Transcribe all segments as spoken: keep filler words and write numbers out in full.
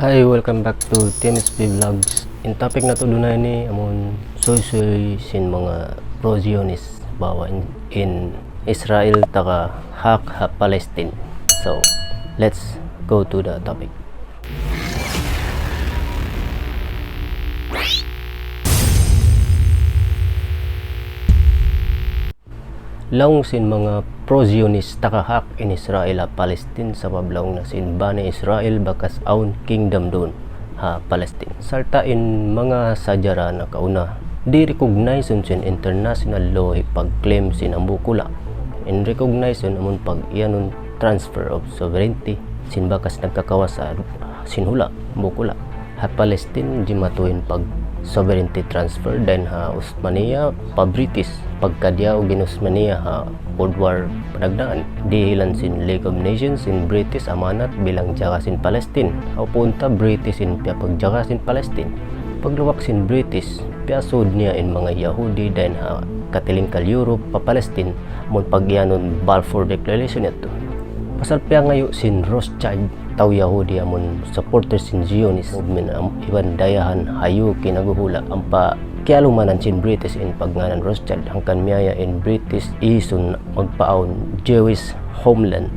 Hi, welcome back to T M S P Vlogs. In topic natu' adlaw ini amun suysuy sin manga pro-Zionist baha' in, in Israel taga hak ha Palestine. So, let's go to the topic. Laung sin manga pro-Zionist taga hak in Israel ha Palestine, sabab laung na sin Bani Israel bakas awn kingdom duun ha Palestine. Sarta' in manga sajara nakauna, di' recognize sin international law hipag-claim sin hambuuk hula'. In recognize amun pag-iyanun transfer of sovereignty sin bakas nagkakawasa sin hula', hambuuk hula'. Ha Palestine, jimatu in pag-sovereignty transfer dayn ha Osmania pa British. Pagka diyaug in Osmania ha World War panagnaan, dihilan sin League of Nations in British amanat bilang jaga sin Palestine. Ha punta British in piyapagjaga sin Palestine. Pagluwak sin British, piyasud niya in manga Yahudi dayn ha katilingkal Europe pa Palestine, amun pag-iyanun Balfour Declaration yadtu. Pasal piyangayu' sin Rothschild, tau Yahudi amun supporter sin Zionist movement am-, iban dayahan hayu kinaguhula' ampa kiyalumanan sin British in pagngānan Rothschild, hangkan miyaya in British isun magpaawn Jewish homeland.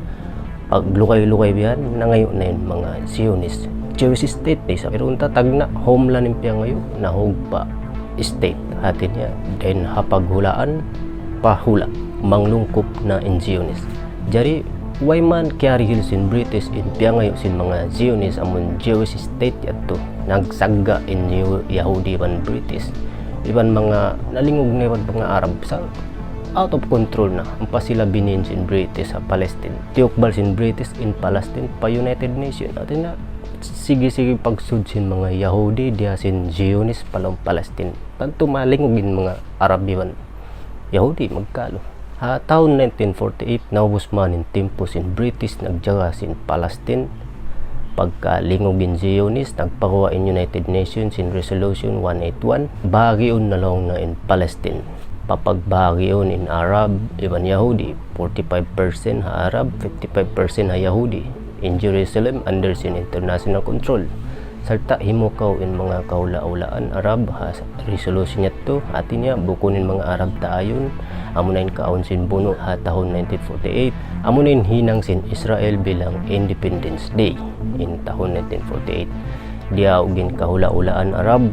Paglugay-lugay biya' yan, nangayu' na in manga Zionist Jewish state da isab. Pero unta tagna' homeland in piyangayu', nahug pa state. Hati niya, dayn ha paghulaan pa hula', manglungkup na in Zionist. Jari, way man kiyarihil sin British in piyangayu' sin manga Zionist amun Jewish state yadtu. Nagsagga' in Yu-, Yahudi iban British. Iban manga nalingug na iban manga Arab sa' out of control na. Ampa sila binin sin British ha Palestine. Tiyukbal sin British in Palestine pa United Nations. Hati niya, sige-sige pagsud sin manga Yahudi, diya sin Zionist pa lawm Palestine. Tantu malingug in manga Arab iban Yahudi magkalu. Ha tahun nineteen forty-eight, naubus man in timpu sin British nagjaga sin Palestine. Pagka lingug in Zionist, nagpaguwa' in United Nations sin Resolution one eight one, bahagiun na laung na in Palestine. Papagbahagiun in Arab iban Yahudi, forty-five percent ha Arab, fifty-five percent ha Yahudi. In Jerusalem under sin international control. Sarta' himukaw in manga kahula'-hulaan Arab ha resolution yadtu, hati niya bukun in manga Arab taayun, amuna in kaawn sin bunu' ha tahun nineteen forty-eight, amuna in hinang sin Israel bilang Independence Day in tahun nineteen forty-eight. Diyaug in kahula'-hulaan Arab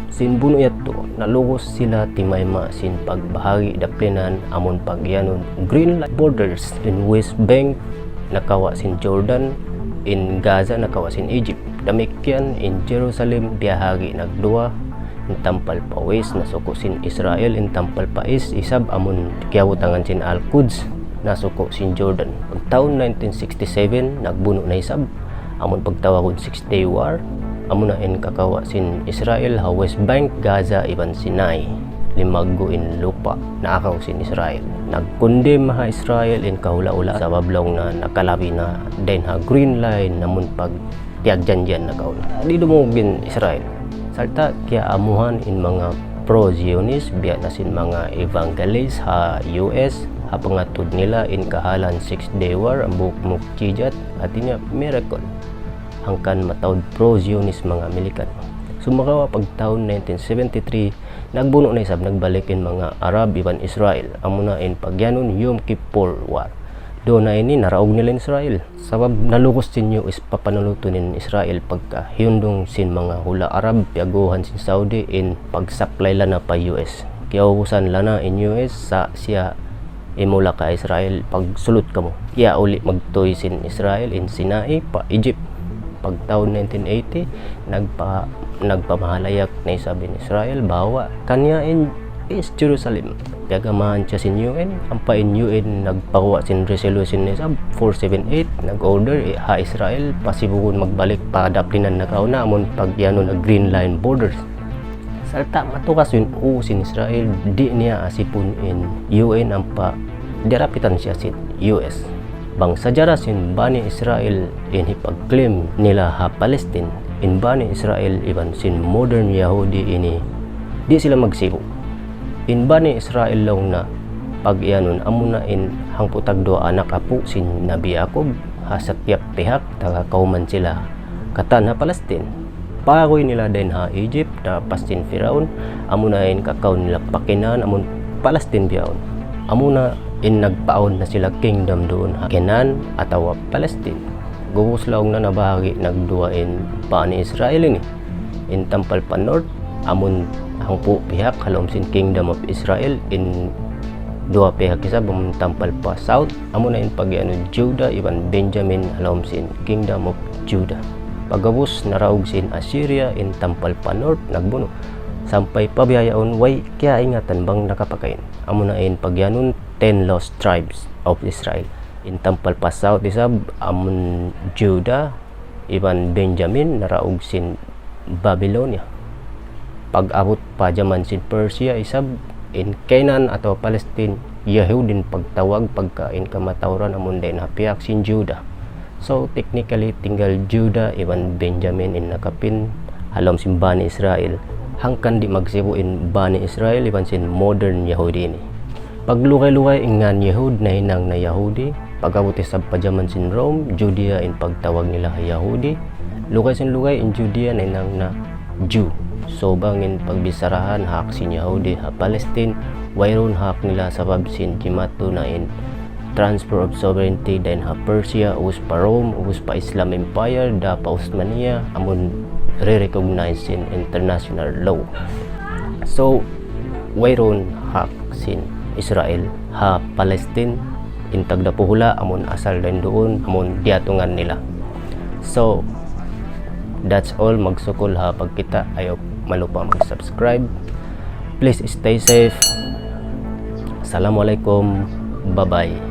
sin bunu' yadtu, nalugus sila timayma' sin pagbahagi' daplinan amun pag-iyanun Green Line borders in West Bank nakawa' sin Jordan, in Gaza nakawa' sin Egypt. Damikkiyan in Jerusalem biyahagi' nagduwa, in tampal pa west nasuku' sin Israel, in tampal pa east isab amun kiyabutangan sin Al-Quds nasuku' sin Jordan. Pag tahun nineteen sixty-seven, nagbunu' na isab, amun pagtawagun Six Day War, amuna in kakawa' sin Israel ha West Bank, Gaza, iban Sinai. Limaggu' in lupa' naakaw sin Israel. Nagkundem ha Israel in kahula'-hula' sabab laung na nakalabi na dayn ha Green Line amun pag piyagjanjian na kauna. Di' dumungug in Israel. Sarta' kiyaamuhan in manga pro-Zionist, biya' na sin manga evangelist ha U S, ha pangatud nila in kahalan Six Day War, hambuuk mukjizat, hati niya miracle. Hangkan mataud pro-Zionist manga American. Sumagawa' pag tahun nineteen seventy-three, nagbunu' na isab nagbalik in manga Arab iban Israel, amuna in pag-iyanun Yom Kippur War. Duun na ini naraug nila in Israel. Sabab nalugus sin U S papanulutun in Israel pagka hiyundung sin manga hula' Arab, piyaguhan sin Saudi in pag-supply lana pa U S. Kiyaubusan lana in U S sa' siya imulak ha Israel, pagsulut kamu. Kiyauli' magtuy sin Israel in Sinai pa Egypt. Pag tahun nineteen eighty, nagpa-, nagpamahalayak na isab in Israel bahwa kaniya in East Jerusalem. Piyagamahan siya sin U N, ampa in U N nagpaguwa' sin resolution na isab, four seven eight, nag-order, eh, ha Israel, pasibugun magbalik pa daplinan nakauna, amun pag-iyanun na Green Line borders. Sarta' matugas in uu sin Israel, di' niya asipun in U N ampa dirapitan siya sin U S. Bang sajara sin Bani Israel in hipag-claim nila ha Palestine, in Bani Israel iban sin modern Yahudi ini, di' sila magsibu'. In Bani Israel laung na pag-iyanun amuna in hangpu' tagduwa anak apu' sin Nabi Yakub, ha satiyap pihak taga kawman sila Katan ha Palestine. Paguy nila dayn ha Egypt, na pastin Firaun, amuna in kakaun nila pa Canaan, amun Palestine bihaun. Amuna in nagpaawn na sila kingdom duun ha Canaan atawa Palestine. Gubus laung na nabahagi' nagduwa in Bani Israel ini. In tampal pa north, amun hangpu' pihak ha lawm sin Kingdom of Israel, in duwa pihak isab amun tampal pa south, amuna in pagiyanun Judah iban Benjamin ha lawm sin Kingdom of Judah. Pag'ubus naraug sin Assyria in tampal pa north nagbunu'. Sampay pa bihaun way kiyaingatan bang nakapakain. Amuna in pagiyanun ten lost tribes of Israel. In tampal pa south isab amun Judah iban Benjamin naraug sin Babylonia. Pag'abut pa jaman sin Persia isab in Canaan atawa Palestine, Yahud in pagtawag pagka in kamatauran amun dayn ha pihak sin Judah. So, technically, tinggal Judah iban Benjamin in nakapin ha lawm sin Bani Israel. Hangkan di' magsibu' in Bani Israel iban sin modern Yahudi ini. Paglugay-lugay in ngan Yahud nahinang na Yahudi, pag'abut isab pa jaman sin Rome, Judea in pagtawag nila ha Yahudi. Lugay sin lugay in Judea nahinang na Jew. So, bang in pagbicharahan hak sin Yahudi ha Palestine, wayruun hak nila sabab sin jimatu na in transfer of sovereignty dayn ha Persia, ubus pa Rome, ubus pa Islam Empire, da pa Osmania, amun re-recognize sin international law. So, wayruun hak sin Israel ha Palestine, in tagdapu hula', amun asal dayn duun, amun diyatungan nila. So, that's all. Magsukul ha pagkita', ayaw malupa mag-subscribe. Please stay safe. Assalamualaikum. Bye-bye.